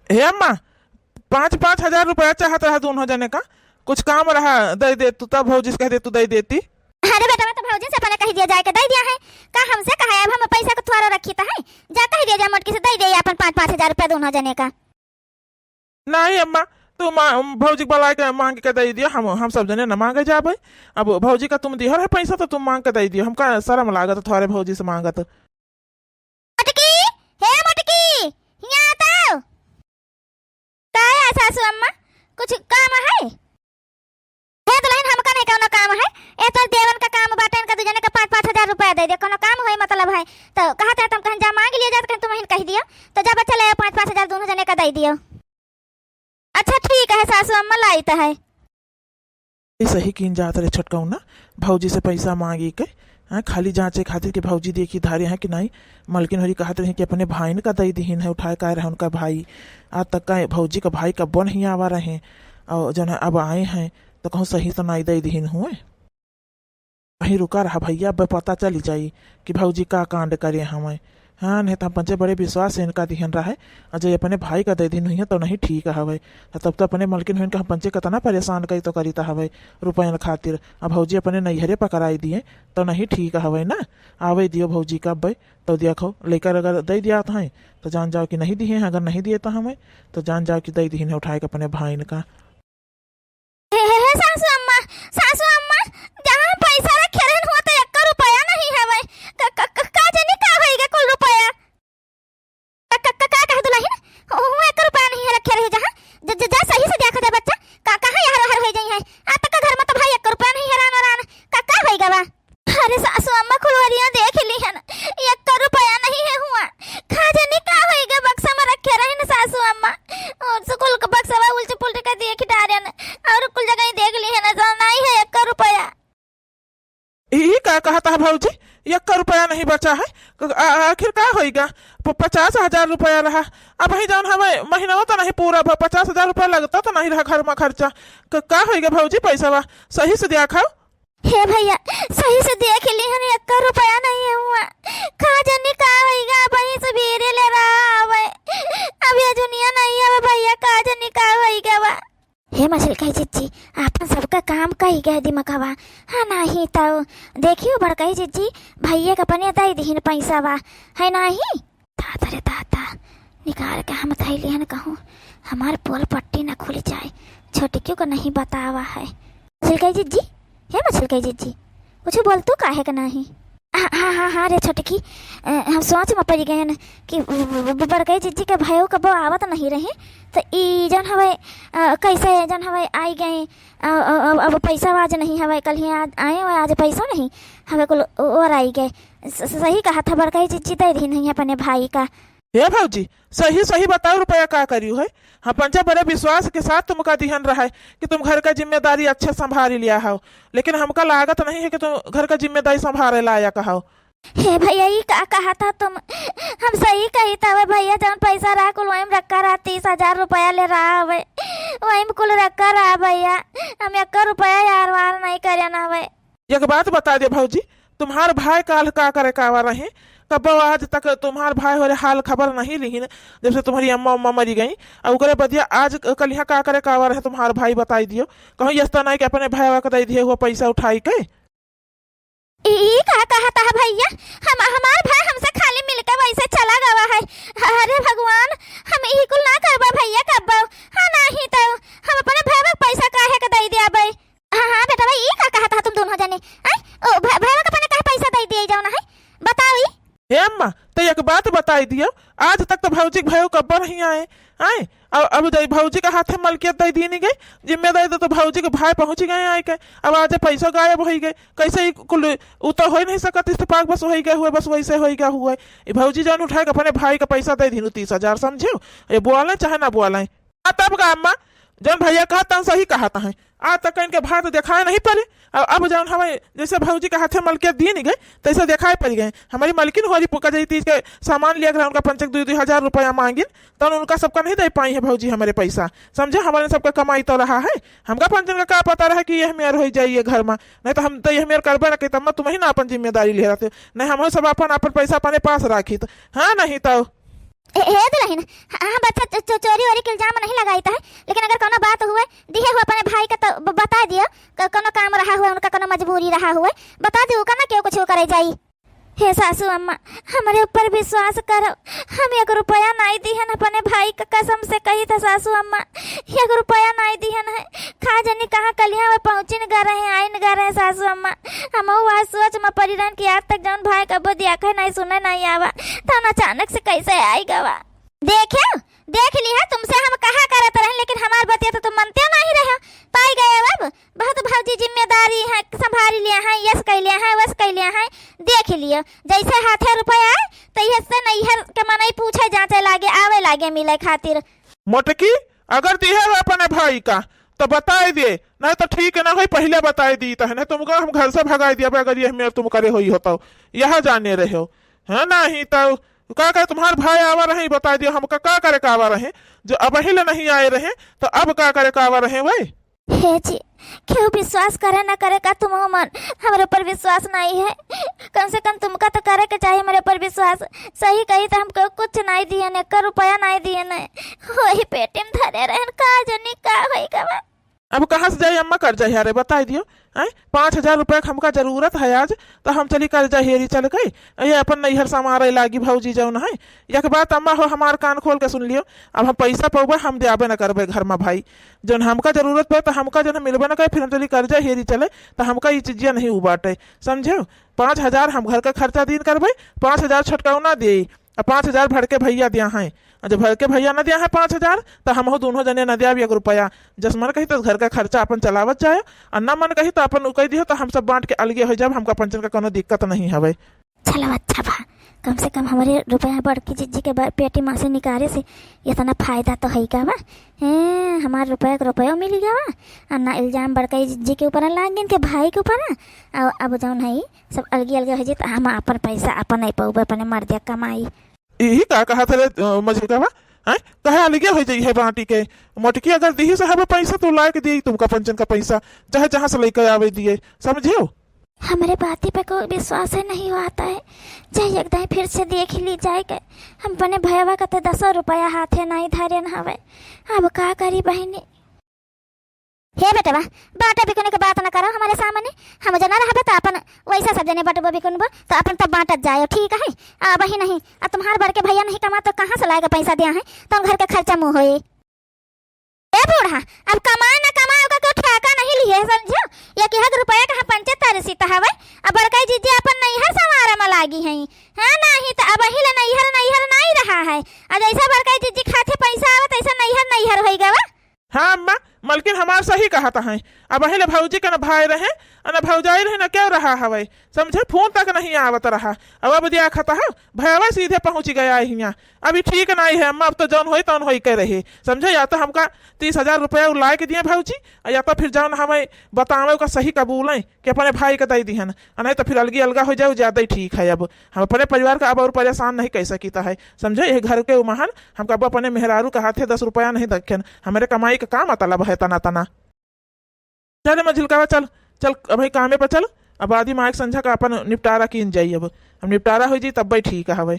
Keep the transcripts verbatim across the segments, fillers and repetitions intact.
हे अम्मा, पाँच, पाँच हजार रुपया चाहत रहा दुनों जने का, कुछ काम रहा, दइ देतू, तब भौजी से कहि देतू, दइ देती। अरे बेटवा, तो भौजी से अपने कहि दिया जाए के दइ दिया है, का हमसे कहा है, अब हम पैसा को थोड़ा रखी तो है, जा कहि दिया जाए मोटकी से दइ दे अपन पाँच, पाँच हजार रुपया दुनों जने का। नहीं अम्मा, तू मा-, भौजी के बुलाए के माँग के दइ दियो, हम, हम सब जने न माँगे जाबे। अब भौजी का तुम दिहर है पैसा तो तुम माँग के दइ दियो, हमका सरम लागत थोड़े भौजी से माँगत। मोटकी, हे मोटकी, हियाँ आ तो। का है सासू अम्मा, कुछ काम है? हे दुलहिन, हमका नहीं कउनो काम है, ए तोर देवन का काम बाटे, इनका दुइ जने का पाँच, पाँच हजार रुपया दइ दे, कउनो काम होई मतलब है। तो कहत है, तुम कहीं जा माँग लिया जात, कहीं तुम कहि दियो, तो जा बच्चा ले आओ, पाँच, पाँच हजार दुनों जने का दइ दियो। अच्छा ठीक है सासू अम्मा, लाइत है। ई सही कीन जात रहे छोटकउना, भौजी से पैसा माँगी के, हाँ, खाली जाँचे खातिर कि भौजी देखी धारे हैं कि नहीं। मलकिन होरी कहत रही कि अपने भाइन का दइ दिहिन है, उठाए का रहा उनका भाई, आज तक का भौजी का भाई कब्बो नहीं आवा रहे, और जौन है अब आए हैं तो कहूँ सही से नाई दइ दिहिन हुए। वहीं रुका रहा भइया, अब पता चली जाई कि भौजी का कांड करे हमें। हाँ, नहीं तो हम पंचे बड़े विश्वास से इनका दिहन रहे, और जो अपने भाई का दइ दिहिन हुई है तो नहीं ठीक हवे। तो तब तो अपने मलकिन हुई इनका हम पंचे कितना परेशान करी तो करी तो हवे रुपयन खातिर। अब भौजी अपने नैहरे पकड़ाई दिए तो नहीं ठीक हवे ना। आवे दियो भौजी का अब्बे, तो देखो लेकर अगर दइ दियात हैं तो जान जाओ कि नहीं दिए हैं, अगर नहीं दिए तो हमें, तो जान जाओ कि दइ दिहिन है उठाए के अपने भाइन का। हे, हे, हे, सासू अम्मा, सासू अम्मा, जहाँ हम पैसा रखे रहन हुआ तो एक्को रुपया नहीं हवे। क-, क-, क-, का जानी का होइगा कुल रुपया। क-, क-, क-, का कहे दुलहिन? हुआ एक्को रुपया नहीं है रखे रहे जहाँ। ज-, ज-, जा सही से देखा जाए बच्चा, का, कहाँ यहाँ रहर होइ जाई है? आ तक का घर में तो भाई एक्को रुपया नहीं है रान रान। का, का होइगा बा? अरे सासू अम्मा, कुलवरिया देख लिहन, एक्को रुपया नहीं है हुआ। का जानी का होइगा, बक्सा में रखे रहिन सासू अम्मा। और से कुल के बक्सवा उल्ट पुल्ट के देख डारेन, और कुल जगह ही देख लिहन, तो नहीं है एक्को रुपया। ई का कहत है भौजी, एक्को रुपया नहीं बचा है? क-, आ-, आखिर का होइगा? प-, पचास हजार रुपया रहा, अबहीं जौन हवे महीनवा तो नहीं पूरा भ-, पचास हजार रुपया लगता तो नहीं रहा घर में खर्चा। क-, का होइगा भौजी, पैसवा सही से दिया खाओ। हे भइया, सही से देख लिहन, एक्को रुपया नहीं है हुआ। का जानी का होइगा, अबहीं से भीरे ले रहा हवे। अब ये दुनिया नहीं हवे भइया, का जानी का होइगा बा। हे मछली कही जिज्जी, आपन सबका काम कही गए दिमकवा। हाँ, नहीं तो देखियो बड़ कही जिज्जी, भइया के अपने दइ दिहिन पैसा बा, है नहीं? दादा रे दादा, निकाल के हम धइ लिहन कहूँ, हमार पोल पट्टी न खुल जाए, छोटकियो को नहीं बतावा है। मछली कही जिज्जी, हे मछली कही जिज्जी, कुछ बोल तू काहे के नहीं? हाँ, हाँ, हाँ, हाँ रे छोटकी, अ, हम सोच में पड़ गए न कि ब-, ब-, ब-, बड़कई जिज्जी के भयो कबो आवत नहीं रहे, तो ई जौन हवे, अ, कैसे जौन हवे आई गए, अ, अ, अब, अब पैसा आज नहीं हवे, कल ही आज आए हुए, आज पैसा नहीं हवे, कुल ओ-, और आई गए। स-, स-, सही कहा था, बड़कई जिज्जी दे रही नहीं अपने भाई का। हे भौजी, सही सही बताओ, रुपया का करियो है? हम पंचा बड़े विश्वास के साथ तुमका दिहन रहा है कि तुम घर का जिम्मेदारी अच्छा संभाल लिया हो, लेकिन हमका लागत नहीं है कि तुम घर का जिम्मेदारी संभाले लायक हो। हे भैया, ई का कहा था तुम? हम सही कही था, वे भैया, जौन पैसा रहा कुल वही में रखा रहा, तीस हजार रुपया ले रहा हवे, वही में कुल रखा रहा भैया। हम एक रुपया यार वार नहीं करे ना हवे। एक बात बता दे भौजी, तुम्हार भाई काल का करे का आवा रहे? कबो आज तक तुम्हार भाई होरे हाल खबर नहीं लिहिन, जब से तुम्हारी अम्मा उम्मा मरी गई। और ओकरे बदिया आज क-, कलिया का करे का आवा रहे तुम्हार भाई, बताई दियो। कहूँ यस्ता नहीं कि अपने भाई का दे दिए हुआ पैसा उठाई के। ई, ई का कहता है भैया? हम, हमार भाई हमसे खाली मिलके वैसे चला गवा है। अरे भगवान, हम ई कुल ना करबा भैया कब्बो। हाँ, नहीं तो हम अपने भाई का पैसा काहे के दे दिया बे? हाँ, हाँ, बेटवा, ई का कहत हा तुम दुनों जने? आय? ओ, भ-, भैया के अपने काहे पैसा दे दिए जाओ ना है? बताओ ई। हे अम्मा, तो एक बात बताई दियो, आज तक तो भौजी के भयो कब्बो नहीं आए, आए? अब, अब जाई भौजी के हाथे मलकियत दे दीनी गई, जिम्मेदारी तो, तो भौजी के भाई पहुँच गए आए के, अब आज पैसा गायब होई गए, कैसे ई कुल, उ तो हो ही नहीं सकत, इस्तेफाक बस होई गए हुए, बस वैसे होई गए हुए। ई भौजी जान उठाए के अपने भाई का पैसा दे दीनु तीस हजार, समझियो? ये बोले चाहे ना बोले, आ, तब का अम्मा, जौन भैया कहत हैं, सही कहत हैं। आज तक इनके भाई तो देखाए नहीं पड़े। अब, अब जौन हमें जैसे भौजी के हाथे मलकियत दीनी गए, तैसे देखाए पड़ गए। हमारी मलकिन होरी पुका जाई तीज के सामान लिया के उनका पंचक दुई, दुई हजार रुपया मांगिन, तब उनका सबका नहीं दे पाई है भौजी हमारे पैसा। समझे, हमारे सबका कमाई तो रहा है। हमका पंचन का का पता रहा कि ये हमें होई जाई ये घर में, नहीं तो हम तो ये हमें करबे ना करते, अम्मा तुम ही ना अपन जिम्मेदारी ले रहते, नहीं हम सब अपन, अपन पैसा अपने पास राखी तो। हाँ, नहीं तो हे, हे दुलहिन, ह-, हम अच्छा चो-, चो-, चोरी वोरी के इल्जाम नहीं लगाइत है, लेकिन अगर कउनो बात हुए, दिहे हुए अपने भाई का तो ब-, बताइ दियो, क-, कउनो काम रहा हुए, उनका कउनो मजबूरी रहा हुए, बताइ दियो, का ना केहू कुछ करे जाई। हे सासू अम्मा, हमरे ऊपर विश्वास करो, हम एक रुपया नाई दिहन, अपने भाई का कसम से कहित है सासू अम्मा, एक रुपया नाई दिहन है। का जानी कहाँ कलिया वे पहुँचिन गा रहे, आइन गा रहे सासू अम्मा। हमहू आज सोच में पड़ी रहन कि आज तक जउन भाई कबो देखै नाई, सुनै नाई आवा, तउन अचानक से कइसे आइ गवा। देखेउ, देख लिहा, तुमसे हम कहा करत रहन, लेकिन हमार बतिया तो तुम मनतेउ नाहीं रहेउ। पाइ गएउ अब, बहुत भौजी जिम्मेदारी है, संभारी लिया है, यस कइ लिया है, वस कइ लिया है, देख लियो, जइसे हाथे रुपया आए, तइसे नइहर के मनई पूछे जाँचे लागे, आवै लागे मिलै खातिर। मोटकी, अगर दिहे हो अपने भाई का, तो बताइ दे, नाहीं तो ठीक ना होई, पहिले बताइ दी, तो है ना, तुमका हम घर से भगाइ दिया, अगर यह मेर तुम करे होई हो तो, यह जाने रहेउ, है नाहीं तो, का कहे, तुम्हार भाई आवा रहे, बताइ दियो, हमका का करे का आवा रहे, जो अबहिं ले नहीं आए रहे, तो अब का करे का आवा रहे वै? हे जी, केहू विश्वास करे ना करे का तुमहू मन, हमरे ऊपर विश्वास नाहीं है। कम से कम तुमका तो करे के चाही हमरे ऊपर विश्वास। सही कही तो हमको कुछ नाहीं दिहन, एक रुपया नाहीं दिहन। वही पेटी में धरे रहन, का जानी का होई गवा। अब कहाँ से जाई अम्मा कर्जा हेरे, बताइ दियो। हैं, पाँच हजार रुपया के हमका जरूरत है आज, तो हम चली कर्जा हेरी चल गई। ये अपन नइहर संवारे लागी भौजी जउन है। एक बात अम्मा हो, हमार कान खोल के सुन लियो, अब हम पैसा पउबे, हम द्याबे न करबे घर में भाई। जउन हमका जरूरत पड़े, तो हमका जउन मिलबे न करे, फिर हम चली कर्जा हेरी चले, तो हमका ई चीजिया नहीं उ बाटे, समझेउ? पाँच हजार हम घर का खर्चा दिन करबे, पाँच हजार छोटकउना देई, आ पाँच हजार बड़के भइया दिया हैं। आ जब बड़के भइया न दिया हैं पाँच हजार, तो हमहू दुनों जने न द्याब एक रुपया। जस मन कही तो घर का खर्चा अपन चलावत जाए, आ न मन कही तो अपन उ कहि दियो, तो हम सब बाँट के अलगे होइ जाब, हमका पंचन का कउनो दिक्कत नहीं हवे। चलो अच्छा बा, कम से कम हमरे रुपया बड़की जिज्जी के बा-, पेटी में से निकारे से इतना फायदा तो है का बा। हैं, हमार रुपया के रुपयो मिल गवा, आ ना इल्जाम बड़का जिज्जी के ऊपर लाग गइन के भाई के ऊपर। आ अब जउन है सब अलगे अलगे होइ जाई, तो हम अपन पैसा अपन नाहीं पउबे, अपने मर्दे कमाई। इही का कहत हले, अ, मझिलकवा? हैं? कहे अलगे होइ जाई है बाँटी के? मोटकी अगर दिही साहब पैसा तो लाइके दिए तुमका पंचन का पैसा, चाहे जहाँ से लइके आवे दिए, समझेउ? हमरे बाती पे कोई विश्वास ही नहीं होत है, चाहे एक दाई फिर से देख ली जाए के। हम अपने भयवा का तो दसो रुपया हाथे नाहीं धरेन हवे, अब का करी बहिनी? हे बेटवा, बाँटे बिकुने के बात न करो हमरे सामने। हम जना रहबे त अपन वइसा सब जने बटबो बिकुनबो त अपन तब बाँटत जायो, ठीक है? अबहिं नहीं, आ तुम्हार बड़के भइया नहीं कमा तो कहाँ से लाइके पैसा दिया है, तउन घर के खर्चा मुँह होई। ए बूढ़ा, अब कमाए न कमाए ओकर कोई ठेका नहीं लिहे, समझो? एक एक रुपया कहाँ पंचे तरसित हवे, अब बड़का जिज्जी अपन नइहर संवारे में लागी हैं। हाँ, नहीं त अबहिं ले नइहर नइहर नाहीं रहा है, आ जइसा बड़का जिज्जी खाथे पैसा आवे तइसा नइहर नइहर होइ गवा। हाँ अम्मा, मलकिन हमार सही कहत हैं। अबहिं ले भौजी के न भाई रहे, न भौजाई रहे, न केउ रहा हवे। समझे, फोन तक नहीं आवत रहा। अब, अब देखत हो, भयवा सीधे पहुँचि गया हियाँ। अब ई ठीक नाहीं है अम्मा, अब तो जउन होई तउन होई के रहे। समझे, या तो हमका तीस हजार रुपया उ लाइके दिए भौजी, आ या तो फिर जउन हमें बतावे ओका सही कबूलें कि अपने भाई के दइ दिहन, आ नहीं तो फिर अलगी अलगा होइ जाए, उ ज्यादा ही ठीक है। अब हम अपने परिवार का अब और परेशान नहीं कइ सकित है, समझे? यह घर के उमहन हमका अब अपने मेहरारू का हाथे दस रुपया नहीं दखेन, हमरे कमाई का का मतलब है तना तना? चल मझिलकावा, चल, चल अबहीं कामे पर चल, अब आदि माइक संझा का अपन निपटारा कीन जाई। अब हम निपटारा होइ जाई तब्बे ठीक हवे।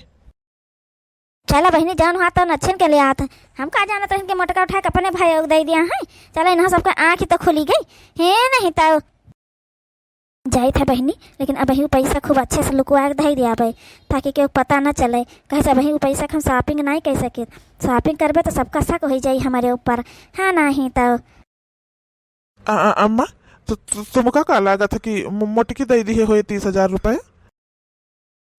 चला बहिनी, जउन हुआ तउन अच्छेन के ले आत है। हम का जानत रहन कि मोटका उठाए के अपने भाई दइ दिया है। चला इन्हों सबके आँखी तो खुली गई। हे नहीं तो जाइत है बहिनी, लेकिन अबहीं उ पैसा खूब अच्छे से लुकवा के धइ दिया बे, ताकि केहू पता न चले। कहे से अबहीं उ पैसा के हम shopping नहीं कइ सकित। Shopping करबे तो सबका शक होइ जाई हमरे ऊपर। हाँ नहीं तो। अ-, अ-, अम्मा, तु-, तु-, तुमका का लागत है कि मो-, मोटकी दइ दिहे होए तीस हजार रुपया?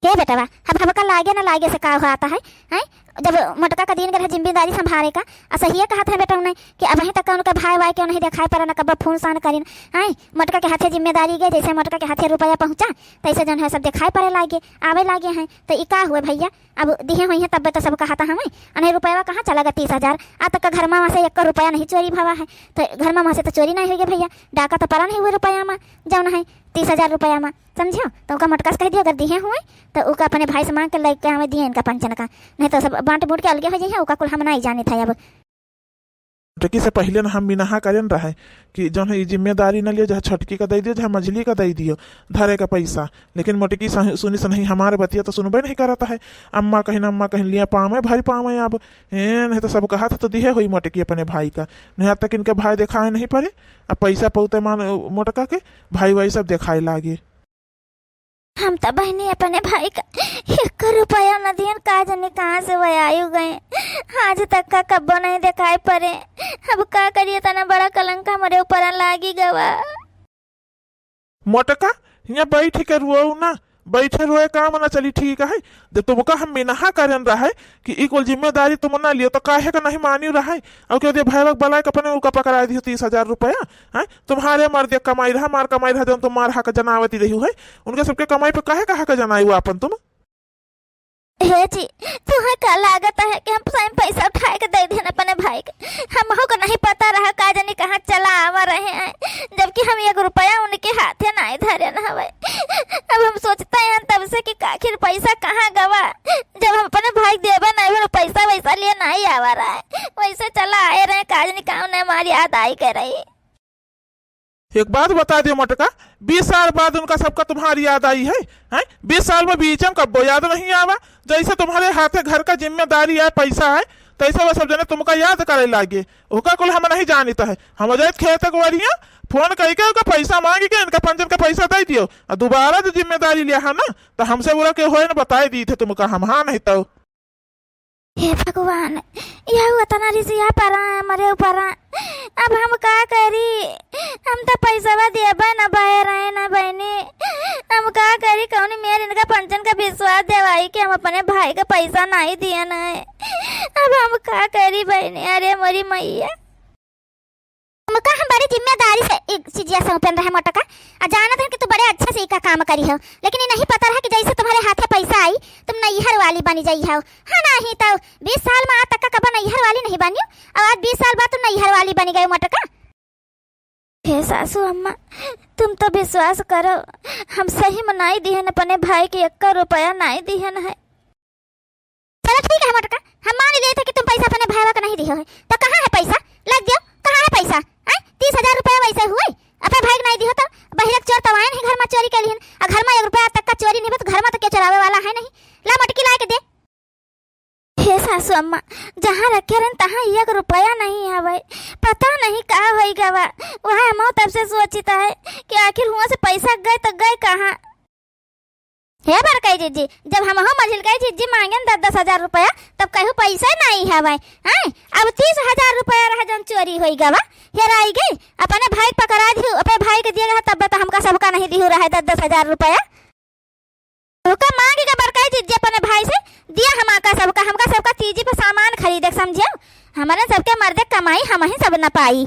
हे बेटवा, अब हमका लागे न लागे से का होत है, हैं? जब मोटका का दिन गए रहे जिम्मेदारी संभारे का, आ सहिए कहत है बेटवा ने कि अबहीं तक उनका भाई वाई केउ नहीं देखाई पड़ा, न कब्बो फोन सान करिन, हैं? मोटका के हाथे जिम्मेदारी गए, जइसे मोटका के हाथे रुपया पहुँचा, तइसे जउन है सब देखाई पड़े लागे, आवे लागे हैं। तो ई का हुए भइया, अब दिहे होइहें तब्बे तो सब कहत हमें, अ नहीं रुपया कहाँ चला गए तीस हजार? आ तक का घर मा से एक रुपया नहीं चोरी भवा है, तो घर मा से तो चोरी नहीं होइगे भइया, डाका तो पड़ा नहीं हुए रुपया मा, जउन है तीस हजार रुपया मा, समझो? तो ओका मोटका से कहि दियो, अगर दिहे हुए तो ओका अपने भाई से माँग के लइके आवे दिए इनका पंचन का, नहीं तो सब बाँट बूँट के अलगे होइ जइहें, ओका कुल हम नहीं जानित है अब। मोटकी से पहिले न हम मिनहा करेन रहे कि जौन है ई जिम्मेदारी न लियो, जहाँ छोटकी का दइ दियो, जहाँ मझली का दइ दियो धरे का पैसा। लेकिन मोटकी सह-, सुनिस नहीं, हमारे बतिया तो सुनबे नहीं करत है। अम्मा कहिन, अम्मा कहिन, लिया पावे, भारी पावे अब। ए, नहीं तो सब कहा था तो दिहे होई मोटकी अपने भाई का। नहीं, आज तक इनके भाई देखाए नहीं पड़े। अब पैसा पौते मान मोटका के भाई वाई सब देखाए लागे। हम त बहिनी अपने भाई का एक रुपया न दियन, का जाने कहाँ से वह आयु गए, आज तक का कब्बो नहीं देखाई पड़े। अब का करिए, तना बड़ा कलंक हमरे ऊपर लागी गवा। मोटका, हियाँ बैठ के रोऊ ना, बैठे रोए काम ना चली, ठीक है? जब तुमका हम मिनहा करन रहे कि ई कुल जिम्मेदारी तुम ना लियो, तो काहे का नहीं मानियो रहे? और क्यों दे भैया बलाय के अपने उनका पकड़ा दियो तीस हजार रुपया, हैं? तुम्हारे मर्दे कमाई रहा, मार कमाई रहा, जौन तुम मार हक जनावती रही है, उनके सबके कमाई पे काहे का हक जनाई हुआ अपन तुम? हे जी, तुहे का लागत है कि हम स्वयं पैसा उठाए के दे देन अपने भाई के? हमहू को नहीं पता रहा, का जानी कहाँ चला आवा रहे हैं, जबकि हम एक रुपया उनके हाथे नहीं धरे न हवे। अब हम सोचते हैं तब से कि आखिर पैसा कहाँ गवा, जब हम अपने भाई के देबे नहीं, वो पैसा वैसा लिए नहीं आवा रहा है, वैसे चला आए रहे, का जानी कहाँ उन्हें हमारी याद आई के रही। एक बात बता दे मोटका, बीस साल बाद उनका सबका तुम्हारी याद आई है, हैं? बीस साल में बीच में कब्बो याद नहीं आवा, जैसे तुम्हारे हाथे घर का जिम्मेदारी है, पैसा है, तैसे वो सब जने तुमका याद करे लागे। ओका कुल हम नहीं जानित है, हम जाइत खेत के वरिया, फोन करके उनका पैसा मांग के इनका पंचन का पैसा दे दियो, और दोबारा जो जिम्मेदारी लिया है ना, तो हमसे बुरा के होए ना, बताए दी थे तुमका हम, हाँ नहीं तो। हे भगवान, यह उतना रिसिया परा है हमरे ऊपर। अब हम का करी? हम तो पैसवा देबे न बहे रहे न बहिनी। हम का करी? कौन मेर इनका पंचन का विश्वास देवाई कि हम अपने भाई का पैसा नहीं दिए न है। अब हम का करी बहिनी? अरे मोरी मैया। तुमका हम बड़ी जिम्मेदारी से एक चीजिया सौंपन रहे मोटका, आ जानत हन कि तू बड़े अच्छे से इका काम करी हो, लेकिन ये नहीं पता रहा कि जैसे तुम्हारे हाथे पैसा आई, तुम नैहर वाली बनी जाई हो। हाँ, नहीं तो बीस साल में आज तक का कबो नैहर वाली नहीं बनी, और आज बीस साल बाद तुम नैहर वाली बनी गए मोटका। हे सासू अम्मा, तुम तो विश्वास करो, हम सही में नाई दिहन, अपने भाई के एक्का रुपया नाई दिहन है। चलो ठीक है मोटका, हम मान लिए थे कि तुम पैसा अपने भाईवा का नहीं दिए हो, तो कहाँ है पैसा? लाइ दियो, कहाँ है पैसा? आय, तीस हजार रुपया वैसे हुए, अपने भाई के नहीं दियो तो बहिरक चोर तवायन है घर में चोरी के लिए, और घर में एक रुपया तक का चोरी नहीं बा, तो घर में तो क्या चोरावे वाला है नहीं। ला मोटकी लाए के दे। हे सासू अम्मा, जहाँ रखे रहन तहाँ एक रुपया नहीं आवे, पता नहीं का होई गवा। वह हम तब से सोचित है कि आखिर हुआ से पैसा गए तो गए कहाँ। हे बड़काई जिज्जी, जब हमहू मझिलकाई जिज्जी मांगेन दस दस हजार रुपया, तब कहू पैसा नहीं हवे, हैं? अब तीस हजार रुपया रहा जौन चोरी होई गवा, हेराई गई, अपने भाई के पकड़ा दिहू, अपने भाई के दिए गए, तब तो हमका सबका नहीं दिहू रहा दस दस हजार रुपया। ओका मांग के बड़काई जिज्जी अपने भाई से, दिया हमका सबका, हमका सबका तीजी पे सामान खरीदे के समझियो, हमारे सबके मर्दे कमाई हम ही सब न पाई।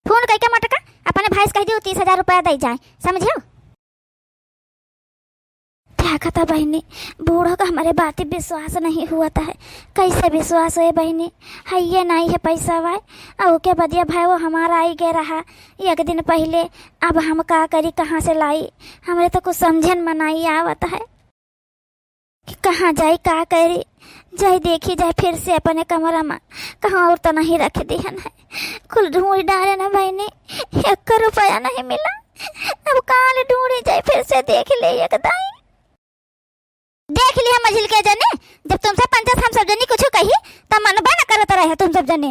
फोन करके मोटका अपने भाई से कह दियो तीस हजार रुपया दे जाए, समझियो? देखा था बहिनी, बूढ़ो का हमारे बात विश्वास नहीं हुआ था है, कैसे विश्वास होए बहिनी? है ये नहीं है पैसा वाय, और ओके बदिया भाई वो हमारा आई गए रहा एक दिन पहले। अब हम का करी, कहाँ से लाई? हमरे तो कुछ समझन में नहीं आवत है कि कहाँ जाई, का करी। जाई देखी जाए फिर से अपने कमरा में, कहाँ और तो नहीं रख दिहन है। कुल ढूंढ डारे ना बहिनी, एक रुपया नहीं मिला। अब कहाँ ले ढूंढी जाए, फिर से देख ले एक दाई। देख लिया मझिल के जने, जब तुमसे पंचायत हम सब जनी कुछ कही, तब मनबे न करत रहे तुम सब जने।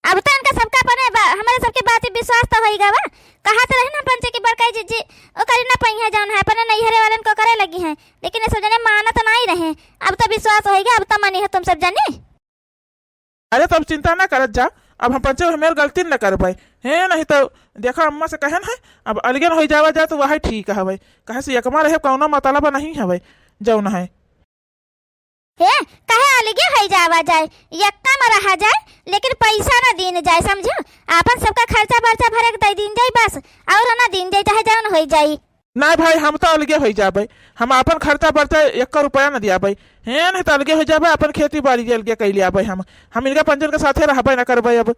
अब तो इनका सबका अपने बा-, हमारे सबके बात पे विश्वास तो होई गवा। कहा तो रहे ना पंचे की बड़काई जिज्जी, ओ करी ना पई है जौन है, अपने नैहरे वालन को करे लगी है, लेकिन ये सब जने मानत नहीं रहे। अब तो विश्वास होई गवा, अब तो मानी है तुम सब जने। अरे तब चिंता ना करत जा, अब हम पंचे हमें गलती न करबे। हे नहीं तो देखा अम्मा से कहन है, अब अलगन होई जावा जा तो वही ठीक हवे। कहे से एकमा रहे कौनो मतलब नहीं हवे, जौन है। हे, कहे अलगे होई जावा जाए, यक्का में रहा जाए, लेकिन पैसा ना दीन जाए, समझो? आपन सबका खर्चा बर्चा भरे के दे दीन जाए बस, और ना दीन जाए, चाहे जौन होई जाए। ना भाई, हम तो अलगे होई जाबे, हम आपन खर्चा बर्चा एक रुपया ना दियाबे। हे, नहीं तो अलगे होई जाबे, आपन खेती बाड़ी अलगे कैले आबे हम, हम इनका पंचन के साथे रहबे ना करबे अब।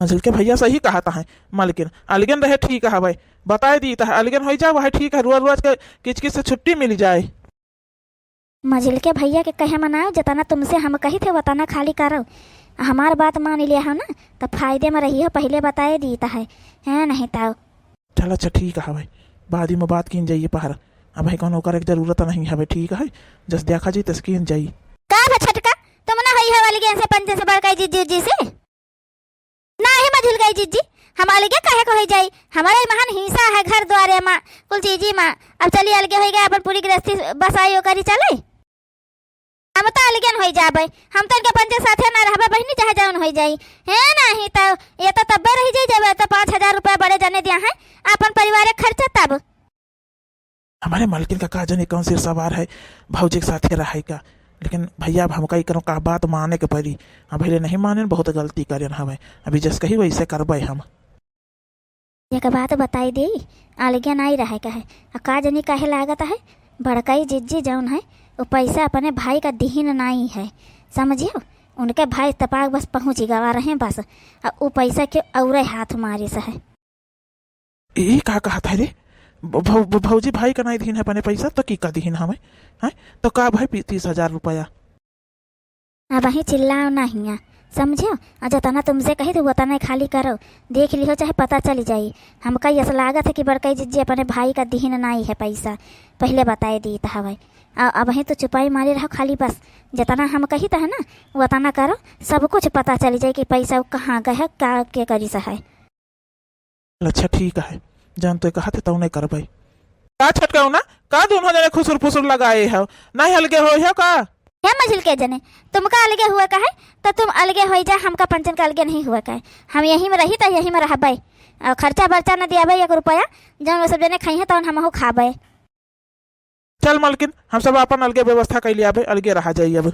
मझिल के भैया सही कहत है, मलकिन अलगन रहे ठीक हवे, बताए दी त अलगन होई जाए, वह ठीक है, रोज रोज के किचकिच से छुट्टी मिल जाए। मझिल के भैया के कहे मनाओ, जतना तुमसे हम कही थे, वतना खाली करो। हमार बात मान लिया हो ना, त फायदे में रही हो, पहिले बताए दीत है, हैं, नहीं त। चल अच्छा ठीक है भाई, बाद में बात कीन जाइए पहर, अबहीं कौनो करे के जरूरत नहीं हवे, ठीक है, जस देखा जी तस कीन जाई। का भा छोटका, तुम ना होई हो अलगे से पंचन से बड़काई जिज्जी उज्जी से? नाही मझिलकाई जिज्जी, हम अलगे काहे को होई जाई? हमारे महान हिस्सा है घर द्वारे मा, कुल चीजी मा। अब चली अलगे होई गए, अपन पूरी गृहस्थी बसाई ओकरी चले। हम तो अलगे न होई जाबे, हम तो इनके पंचे साथे ना रहबे बहिनी, चाहे जौन होई जाई। हे नाही तो ये तो तब्बे रही जाई, जब तो पाँच हजार रुपया बड़े जने दिया है, अपन परिवार के खर्चा तब। हमारे मालकिन का का जाने कौन सिर सवार है, भौजी के साथे रहे का। लेकिन भैया, अब हमका ई करो का बात माने के पड़ी। हम पहले नहीं माने, बहुत गलती करेन हमें। अभी जस कही वैसे करबे हम। एक बात बताई दी, अलगे नाई रहे का है। आ का जानी काहे लागत है, बड़काई जिज्जी जौन है, वो पैसा अपने भाई का दिहिन नाई है, समझियो? उनके भाई तपाक बस पहुँच गवा रहे बस, आ वो पैसा के औरे हाथ मारिस है। ई का कहत है रे? भ-, भौ-, भौ-, भौजी भाई का नाई दिहिन है अपने पैसा, तो की का दिहिन हमें? हैं? तो का भाई पी-, तीस हजार रुपया? अबहीं चिल्लाओ ना हिया, समझो? आ जतना तुमसे कही तो वतना खाली करो, देख लिहो चाहे पता चली जाई। हमका यस लागत है कि बड़काई जिज्जी अपने भाई का दिहिन नाई है पैसा, पहिले बताए दीत हवे। आ अबहीं तो चुपाई मारी रहो खाली बस, जतना हम कही त है ना वतना करो, सब कुछ पता चली जाई कि पैसा कहाँ गए है, का के करिस है। अच्छा ठीक है, जौन तोय कहत है तौने करबै। का छटकौना, का दुनो जने खुसुर फुसुर लगाए हो? नहीं अलगे होय हो का? हे मझिल के जने, तुमका अलगे हुए का है तो तुम अलगे होई जा, हमका पंचन का अलगे नहीं हुए का है। हम यही में रही तो यही में रहबै, और खर्चा बर्चा न दियाबै एक रुपया, जौन वो सब जने खाई है तौन हमहू खाबै। चल मलकिन, हम सब आपन अलगे व्यवस्था कइ लियाबे, अलगे रहा जाई अब।